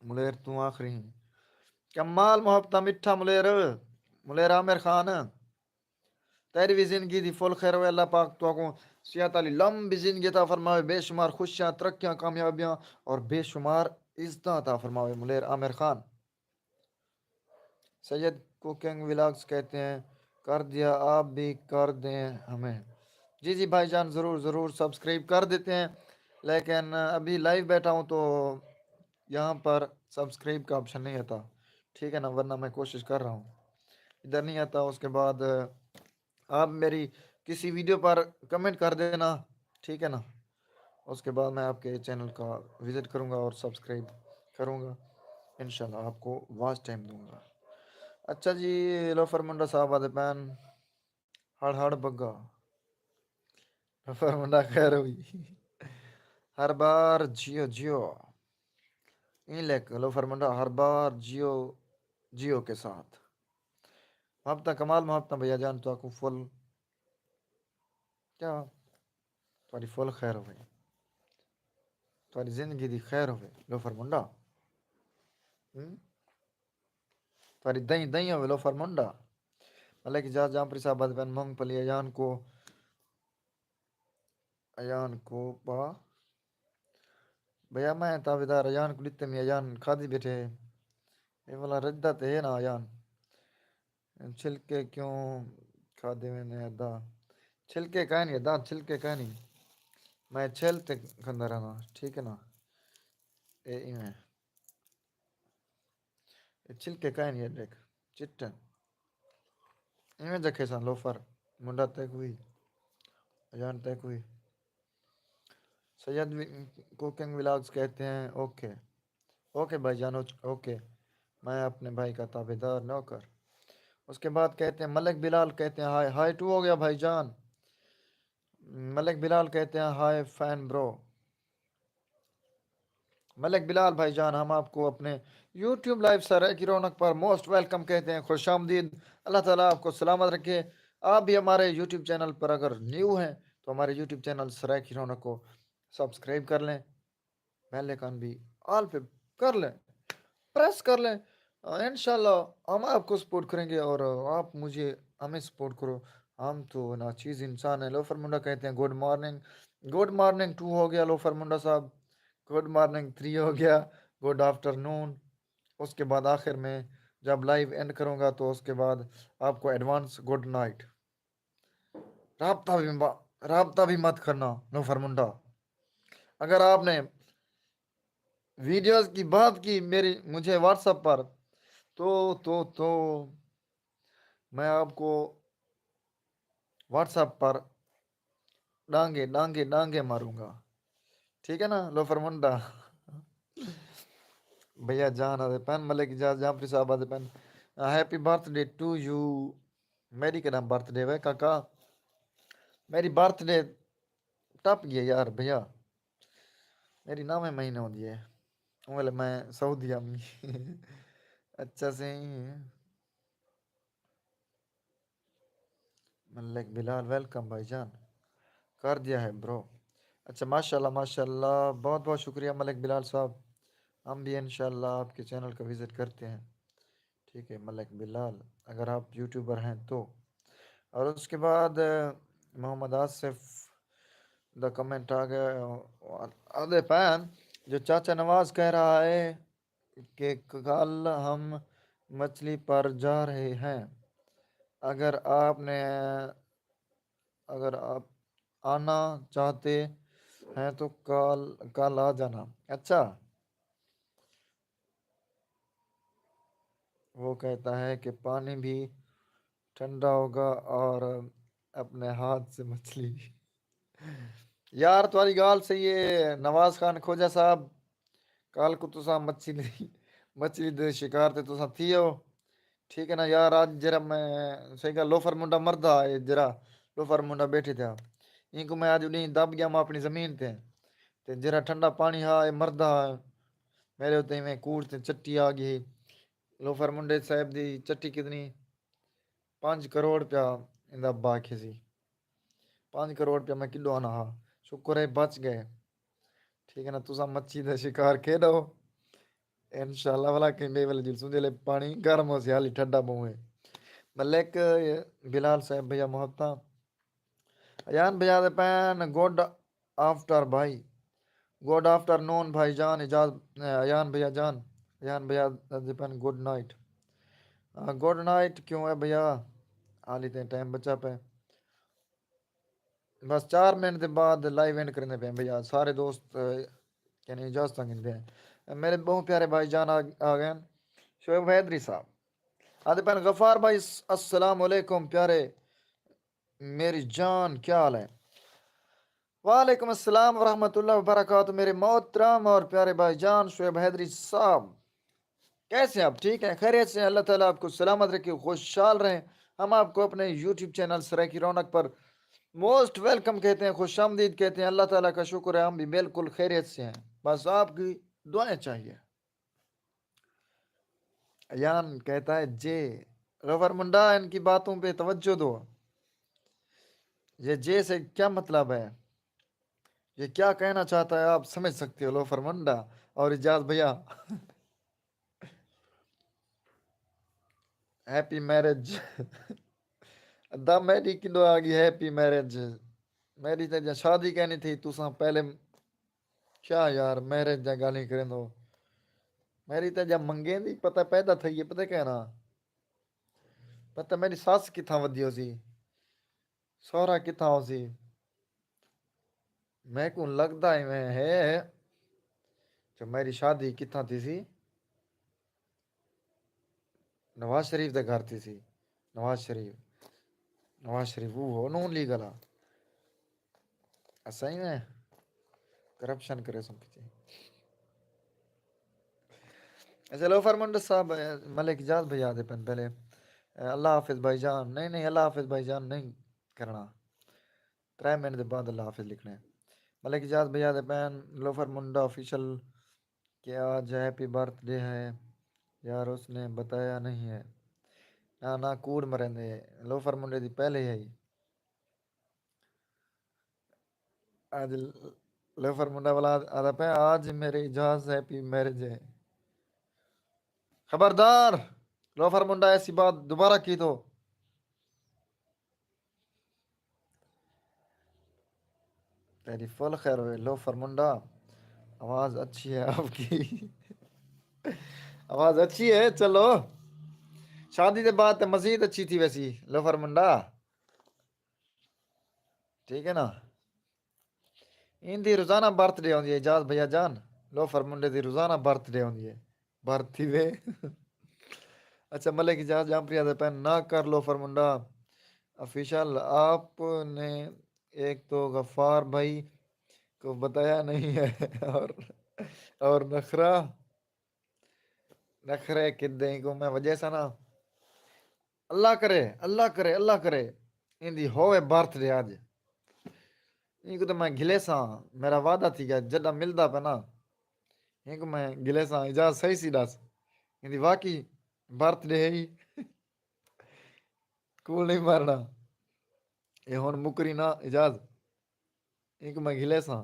ملیر تو آخری ہیں۔ کمال محبت مٹھا ملیر، ملیر عامر خان، تیری بھی زندگی دی فل خیر ہوئے۔ اللہ پاک تو کو صحت علی لمبی زندگی عطا فرماوے، بے شمار خوشیاں، ترقیاں، کامیابیاں اور بے شمار عزتاں عطا فرماوے ملیر عامر خان۔ سید کوکنگ ولاگز کہتے ہیں، کر دیا، آپ بھی کر دیں ہمیں۔ جی جی بھائی جان، ضرور ضرور سبسکرائب کر دیتے ہیں، لیکن ابھی لائیو بیٹھا ہوں تو یہاں پر سبسکرائب کا آپشن نہیں آتا، ٹھیک ہے نا، ورنہ میں کوشش کر رہا ہوں، ادھر نہیں آتا۔ اس کے بعد آپ میری کسی ویڈیو پر کمنٹ کر دینا، ٹھیک ہے نا، اس کے بعد میں آپ کے چینل کا وزٹ کروں گا اور سبسکرائب کروں گا، انشاءاللہ آپ کو واچ ٹائم دوں گا۔ اچھا جی، لوفر منڈا صاحب آدھے پین، ہڑ ہڑ بگا، لوفر منڈا خیر ہوئی، ہر بار جیو جیو، این لکھ لوفر منڈا، ہر بار جیو جیو کے ساتھ۔ محبتاں کمال، محبتاں بھیا جان، تو کو فل کیا؟ تہاݙی فل خیر ہووے، تہاݙی زندگی دی خیر ہووے لوفر منڈا۔ ہوں؟ تہاݙی دئیں دئیں ہووے لوفر منڈا۔ ملک اعجاز جامپری صاحب آدھے پن مونگ پھلی ایان کو، ایان کو پا۔ بھیا میں تابعدار ایان کو ݙتے، میں ایان کھادی بیٹھے۔ اے والا رجدا تے ہے نا ایان۔ چھلکے کیوں کھادے ویندے ادا؟ چھلکے کائنی ادا، چھلکے کائنی۔ میں چھل تے کھندا رہنا، ٹھیک ہے نا؟ اے ایویں۔ اے چھلکے کائنی اے ݙیکھ، چٹن۔ ایویں جکھے سن لوفر، منڈا تیک ہوئی، اجان تیک ہوئی۔ سید وی-، کوکنگ ولاگز کہتے ہیں، اوکے۔ اوکے بھائی جان، اوکے۔ میں اپنے بھائی کا تابعدار نوکر۔ اس کے بعد کہتے ہیں، ملک بلال کہتے ہیں، ہائے، ہائے ٹو ہو گیا بھائی جان۔ ملک بلال کہتے ہیں، ہائے فین برو۔ ملک بلال بھائی جان، ہم آپ کو اپنے یوٹیوب لائیو سرائیکی رونق پر موسٹ ویلکم کہتے ہیں، خوش آمدید۔ اللہ تعالیٰ آپ کو سلامت رکھے۔ آپ بھی ہمارے یوٹیوب چینل پر اگر نیو ہیں تو ہمارے یوٹیوب چینل سرائیکی رونق کو سبسکرائب کر لیں۔ بیل آئیکن بھی آل پہ کر لیں، پریس کر لیں۔ آ، انشاءاللہ ہم آپ کو سپورٹ کریں گے اور آپ مجھے، ہمیں سپورٹ کرو۔ ہم تو ناچیز انسان ہیں۔ لوفر منڈا کہتے ہیں، گڈ مارننگ، گڈ مارننگ ٹو ہو گیا لوفر منڈا صاحب، گڈ مارننگ تھری ہو گیا، گڈ آفٹر نون۔ اس کے بعد آخر میں جب لائیو اینڈ کروں گا تو اس کے بعد آپ کو ایڈوانس گڈ نائٹ۔ رابطہ بھی م-، رابطہ بھی مت کرنا لوفر منڈا۔ اگر آپ نے ویڈیوز کی بات کی میری، مجھے واٹس ایپ پر، تو، تو، تو میں آپ کو واٹس ایپ پر ڈانگے، ڈانگے، ڈانگے ماروں گا۔ ٹھیک ہے نا؟ لوفر منڈا۔ بھیا جان آدھے پن، ملک اعجاز جامپری صاحب آدھے پن، happy birthday to you. میری کݙاں برتھ ڈے وے کاکا؟ میری برتھ ڈے ٹپ ڳئی یار بھیا، میری نویں مہینے ہوندی ہے، اوں ویلے میں سعودی آمی۔ اچھا سئیں۔ ملک بلال، ویلکم بھائی جان، کر دیا ہے برو۔ اچھا، ماشاءاللہ، ماشاءاللہ، بہت بہت شکریہ ملک بلال صاحب، ہم بھی انشاءاللہ آپ کے چینل کا وزٹ کرتے ہیں۔ ٹھیک ہے ملک بلال، اگر آپ یوٹیوبر ہیں تو۔ اور اس کے بعد، آ، محمد آصف دا کمنٹ آ گیا، آدھے پین جو چاچا نواز کہہ رہا ہے کہ کل ہم مچھلی پر جا رہے ہیں، اگر آپ نے، اگر آپ آنا چاہتے ہیں تو کل، کل آ جانا۔ اچھا، وہ کہتا ہے کہ پانی بھی ٹھنڈا ہوگا اور اپنے ہاتھ سے مچھلی بھی۔ یار، تہاݙی ڳالھ صحیح ہے نواز خان کھوجا صاحب، کل کوں تساں مچھلی، مچھلی دے شکار تے تساں تھیو۔ ٹھیک ہے نا یار، اڄ جیڑھا میں صحیح ڳالھ، لوفر منڈا مردا ہے، جیڑھا لوفر منڈا ٻیٹھے تھیا، اینکوں میں اڄ اݙیں دٻ ڳیام اپݨی زمین تے۔ تے جیڑھا ٹھنڈا پاݨی ہا، اے مردا ہا۔ میݙے اتے ایویں کوڑ تے چٹی آ ڳئی۔ لوفر منڈے صاحب دی چٹی کتنی؟ پنج کروڑ روپیہ ایندا ابا آکھے سی۔ پنج کروڑ روپیہ میں کݙوں آنا ہا۔ شکر ہے بچ ڳئے۔ ٹھیک ہے نا، تساں مچھی دا شکار کھیݙو۔ انشاءاللہ والا کہیں ٻئے ویلے جلسوں، جیلے پاݨی گرم ہوسی، حالی ٹھڈا ٻہوں ہے۔ ملک بلال صاحب بھیا محبتاں۔ ایان بھیا دے پین گڈ آفٹر بھائی، گڈ آفٹر نون بھائی جان، اجاز، ایان بھیا جان، ایان بھیا دے پین گڈ نائٹ۔ گڈ نائٹ کیوں ہے بھیا؟ حالی تے ٹائم بچا پے۔ بس چار منٹ دے بعد لائیو اینڈ کریندے پئے ہیں بھیا، سارے دوست، آ، یعنی اجازتاں گھندے ہیں۔ میرے بہت پیارے بھائی جان آ، آ گئے ہیں۔ شعیب حیدری صاحب آدھے پئے ہیں، غفار بھائی، السلام علیکم پیارے، میری جان، کیا حال ہے؟ وعلیکم السلام ورحمۃ اللہ وبرکاتہ، میرے محترم اور پیارے بھائی جان شعیب حیدری صاحب۔ کیسے ہیں آپ؟ ٹھیک ہیں، خیریت سے ہیں؟ اللہ تعالیٰ آپ کو سلامت رکھے، خوشحال رہیں۔ ہم آپ کو اپنے یوٹیوب چینل سرائیکی رونق پر موسٹ ویلکم کہتے ہیں، خوش آمدید کہتے ہیں۔ اللہ تعالیٰ کا شکر ہے، ہم بھی بالکل خیریت سے ہیں، بس آپ کی دعائیں چاہیے۔ ایان کہتا ہے، جے غفر منڈا، ان کی باتوں پہ توجہ دو۔ یہ جے سے کیا مطلب ہے؟ یہ کیا کہنا چاہتا ہے، آپ سمجھ سکتے ہو لوفر منڈا اور اجاز بھیا۔ Happy marriage. ادا میری کدو آ گئی ہیپی میرج؟ میری تے جا شادی کہنی تھی، تساں پہلے کیا یار میرج جا گالیں کریندو؟ میری تے جا منگیں دی پتہ پیدا تھئی ہے، پتہ کہنا؟ پتہ میری ساس کتھاں ودی ہو سی، سوہرا کتھاں ہو سی۔ میکوں لڳدا ایویں ہے جو میری شادی کتھاں تھیسی؟ نواز شریف دے گھر تھیسی۔ نواز شریف، نواز شریف وہ ہو نون لیگ والا۔ اساں ایویں کرپشن کرے سوں کچے۔ اچھا، لوفر منڈس صاحب، ملک اجاز بھائی آدھے پن پہلے، اللہ حافظ بھائی جان۔ نہیں، نہیں، اللہ حافظ بھائی جان نہیں کرنا۔ ترے منٹ دے بعد اللہ حافظ لکھݨے۔ ملک اجاز بھیا دے پین لوفر منڈا آفیشل کہ آج ہیپی برتھ ڈے ہے یار، اس نے بتایا نہیں ہے۔ نہ، نہ، کوڑ مریندے، لوفر منڈے دی پہلے ہی۔ اج لوفر منڈا والا آدا پیا، آج میرے اجاز ہیپی میرج ہے۔ خبردار، لوفر منڈا ایسی بات دوبارہ کی تو تیری فل خیر ہوئے لوفر منڈا۔ آواز اچھی ہے آپ کی۔ آواز اچھی ہے، چلو۔ شادی دے بعد تے مزید اچھی تھی ویسی لوفر منڈا۔ ٹھیک ہے نا؟ ایندی روزانہ برتھ ڈے ہوندی ہے اجاز بھیا جان، لوفر منڈے دی روزانہ برتھ ڈے ہوندی ہے۔ برتھ تھی وے۔ اچھا، ملک اجاز جامپری آدھے پین، نہ کر لوفر منڈا آفیشل، آپ نے ایک تو غفار بھائی کو بتایا نہیں ہے اور، اور نخرہ، نخرے کدیں کو میں وجہ سا نا۔ اللہ کرے، اللہ کرے، اللہ کرے ایندی ہووے برتھ ڈے اج۔ اینکوں تے میں گھلیساں، میرا وعدہ تھی ڳیا، جݙاں ملدا پیا نا، اینکوں میں گھلیساں۔ اجاز صحیح سی ݙس، ایندی واقعی برتھ ڈے ہئی؟ کوڑ نہیں مارݨا، اے ہݨ مکری نا اجاز، اینکوں میں گھلیساں۔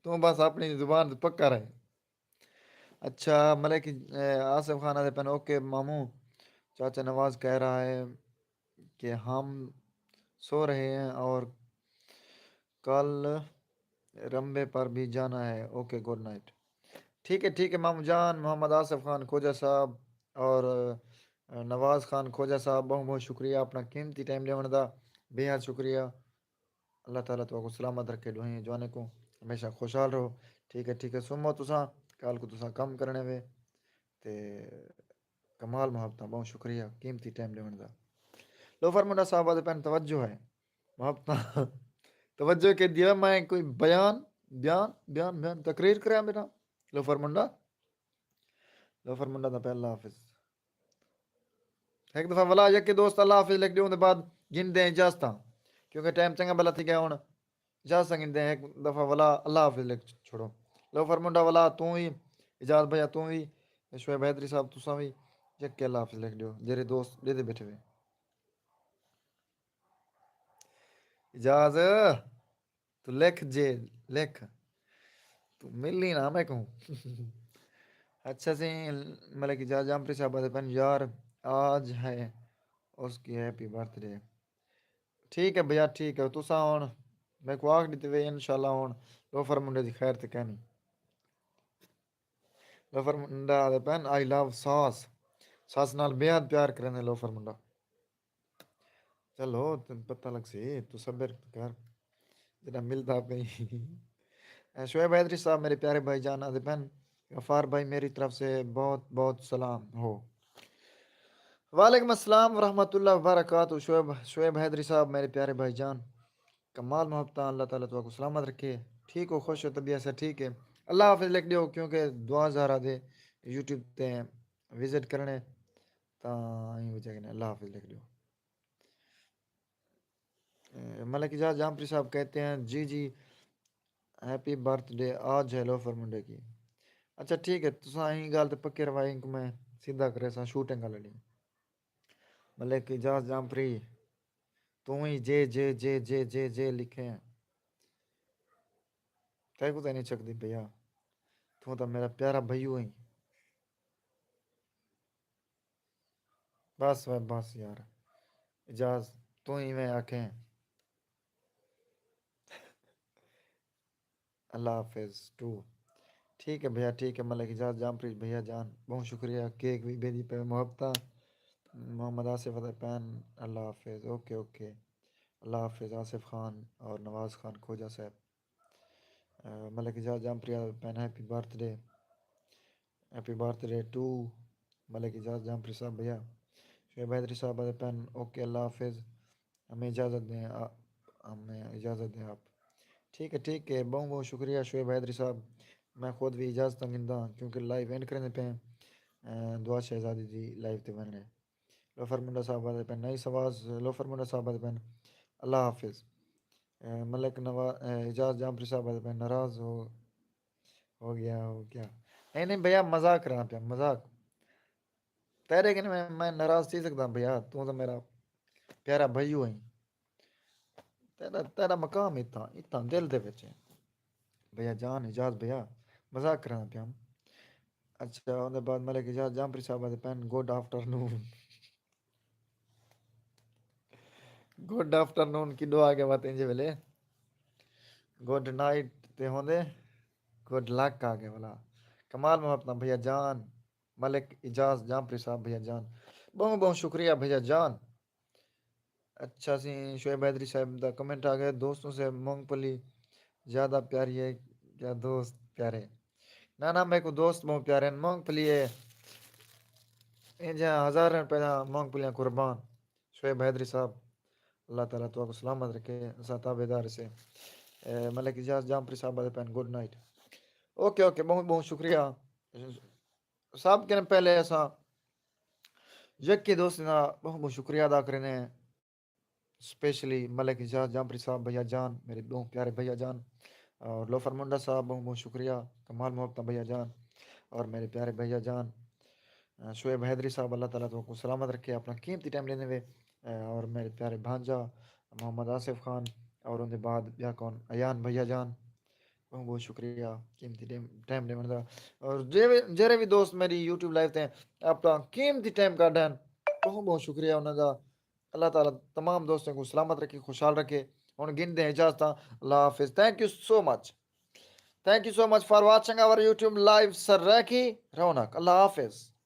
توں بس اپݨی زبان تے پکا رہ۔ اچھا، ملک، اے، آصف خان آدھے پن، اوکے ماموں، چاچا نواز کہہ رہا ہے کہ ہم سو رہے ہیں اور کل رمبے پر بھی جانا ہے۔ اوکے، گڈ نائٹ۔ ٹھیک ہے، ٹھیک ہے ماموں جان، محمد آصف خان کھوجہ صاحب اور، آ، نواز خان کھوجہ صاحب، بہت بہت شکریہ اپنا قیمتی ٹائم ݙیوݨ دا، بے حد شکریہ۔ اللہ تعالیٰ تہاکوں سلامت رکھے، ݙوہیں جوانیں کوں ہمیشہ خوشحال رہو۔ ٹھیک ہے، ٹھیک ہے، سمو تساں، کل کوں تساں کم کرݨے وے۔ تے کمال محبتاں، بہت شکریہ قیمتی ٹائم ݙیوݨ دا۔ لوفر منڈا صاحب آہدے پئن توجہ ہے، محبتاں۔ توجہ کے دیا میں کوئی بیان، بیان، بیان، بیان، تقریر کریاں بیٹا۔ لوفر منڈا، لوفر منڈا دا پہلا حافظ۔ ہک دفعہ ولا یکے دوست اللہ حافظ لکھ ݙیو، اوندے بعد گھندے ہیں اجازتاں، کیونکہ ٹائم چنگا بھلا تھی ڳیا ہݨ۔ اجازتاں گھندے ہیں، ہک دفعہ ولا اللہ حافظ لکھ چھوڑو۔ لوفر منڈا ولا توں وی، اجاز بھیا توں وی، شعیب حیدری صاحب تساں وی یکے اللہ حافظ لکھ ݙیو، جیرھے دوست ݙیدے بیٹھے وے۔ اجاز، تو لکھ جے، لکھ۔ تو ملی نہ میکوں۔ اچھا سی، ملک اجاز جامپری صاحب آہدے پئن یار، آج ہے اس کی ہیپی برتھ ڈے۔ ٹھیک ہے بھیا، ٹھیک ہے۔ تساں ہݨ میکوں آکھ ݙتے وے، انشاءاللہ ہݨ لوفر منڈے دی خیر تے کینی۔ لوفر منڈا آہدے پئن، آئی لو ساس۔ ساس نال بے حد پیار کریندے لوفر منڈا۔ چلو، تین پتہ لگ سی، تو صبر کر، جݙاں ملدا پئی۔ اے شعیب حیدری صاحب، میرے پیارے بھائی جان آہدے پئن، غفار بھائی، میری طرف سے بہت بہت سلام ہو۔ وعلیکم السلام ورحمۃ اللہ وبرکاتہ۔ شعیب، شعیب حیدری صاحب، میرے پیارے بھائی جان، کمال محبتاں، اللہ تعالیٰ تہاکوں سلامت رکھے، ٹھیک ہو، خوش ہو، طبیعت سے ٹھیک ہے، اللہ حافظ لکھ ݙیو، کیونکہ دعا زہرا دے یوٹیوب تے وزٹ کرݨے، تاں ایں وجہ کنے اللہ حافظ لکھ ݙیو۔ اے، ملک اجاز جامپری صاحب کہتے ہیں، جی جی، ہیپی برتھ ڈے آج ہے لوفر منڈے کی۔ اچھا ٹھیک ہے، تساں ایں ڳالھ تے پکے رہو، اینکوں میں سیدھا کریساں، شوٹنگ کر لینی۔ ملک اجاز جامپری، توں ہی جے جے جے جے جے جے لکھے ہیں۔ تیکوں تاں نہیں چکدی بھیا، توں تاں میرا پیارا بھائیو ہیں۔ بس وے بس یار، اجاز توں ایویں آکھیں۔ اللہ حافظ ٹو۔ ٹھیک ہے بھیا، ٹھیک ہے۔ ملک اجاز جامپری بھیا جان، بہت شکریہ۔ کیک وی بھیجی پئے، محبتاں۔ محمد آصف آہدے پئن، اللہ حافظ۔ اوکے اوکے، اللہ حافظ آصف خان اور نواز خان کھوجہ صاحب۔ آ، ملک اجاز جامپری آہدے پئن، happy birthday, happy birthday to Malik Ijaz Jampri صاحب بھیا۔ شعیب حیدری صاحب آہدے پئن، اوکے، اللہ حافظ، ہمیں اجازت دیں آ-، ہمیں اجازت دیں آپ۔ ٹھیک ہے، ٹھیک ہے، بہت بہت شکریہ شعیب حیدری صاحب۔ میں خود وی اجازت گھنداں کیونکہ لائیو اینڈ کریندے پئے ہیں۔ آ، دعا شہزادی دی لائیو تے ونڄݨے۔ لوفر منڈا صاحب آہدے پئن، نائس آواز۔ لوفر منڈا صاحب آہدے پئن، اللہ حافظ۔ اے، ملک نوا-، اے، اجاز جامپری صاحب آہدے پئن، ناراض ہو، ہو گیا، ہو گیا۔ نہیں نہیں بھیا، مذاق کراں پیا، مذاق۔ تیرے کنے میں، میں ناراض تھی سڳداں بھیا، توں تاں میرا پیارا بھائیو ہیں۔ تیرا، تیرا مقام اتھاں، اتھاں دل دے وچ ہے۔ بھیا جان، اجاز بھیا، مذاق کرینداں پیاں۔ اچھا، اوندے بعد ملک اجاز جامپری صاحب آہدے پئن، گڈ آفٹر نون۔ گڈ آفٹر نون کݙو آ ڳئے وت اینجھے ویلے؟ گڈ نائٹ تے ہوندے، گڈ لک آ ڳئے ولا۔ کمال محبتاں بھیا جان، ملک اجاز جامپری صاحب بھیا جان۔ ٻہوں ٻہوں شکریہ بھیا جان۔ اچھا سی، شعیب حیدری صاحب دا کمنٹ آ ڳئے، دوستوں سے مونگ پھلی زیادہ پیاری ہے کیا دوست پیارے؟ نہ نہ، میکوں دوست ٻہوں پیارے ہن، مونگ پھلی ہے، اینجھیاں ہزاریں روپے دیاں مونگ پھلیاں قربان۔ شعیب حیدری صاحب، اللہ تعالیٰ تہاکوں سلامت رکھے، اساں تابعدار سے۔ اے، ملک اجاز جامپری صاحب آہدے پئن، گڈ نائٹ۔ اوکے اوکے، ٻہوں ٻہوں شکریہ۔ سب کنیں پہلے اساں یکے دوست دا ٻہوں ٻہوں شکریہ ادا کریندے ہیں، اسپیشلی ملک اجاز جامپری صاحب بھیا جان، میرے ٻہوں پیارے بھیا جان، اور لوفر منڈا صاحب ٻہوں ٻہوں شکریہ، کمال محبتاں بھیا جان، اور میرے پیارے بھیا جان، آ، شعیب حیدری صاحب، اللہ تعالیٰ تہاکوں سلامت رکھے، اپݨا قیمتی ٹائم ݙیندے وے، آ، اور میرے پیارے بھانجا محمد آصف خان، اور اوندے بعد ٻیا کون، ایان بھیا جان، ٻہوں ٻہوں شکریہ قیمتی ٹائم، ٹائم ݙیوݨ دا۔ اور جیڑھے، جیڑھے وی دوست میری یوٹیوب لائیو تے اپݨا قیمتی ٹائم کڈھن، ٻہوں ٻہوں شکریہ انہاں دا۔ اللہ تعالیٰ تمام دوستیں کوں سلامت رکھے، خوشحال رکھے۔ ہݨ گھندے ہیں اجازتاں۔ اللہ حافظ۔ Thank you so much. Thank you so much for watching our YouTube live Saraiki رونق۔ اللہ حافظ۔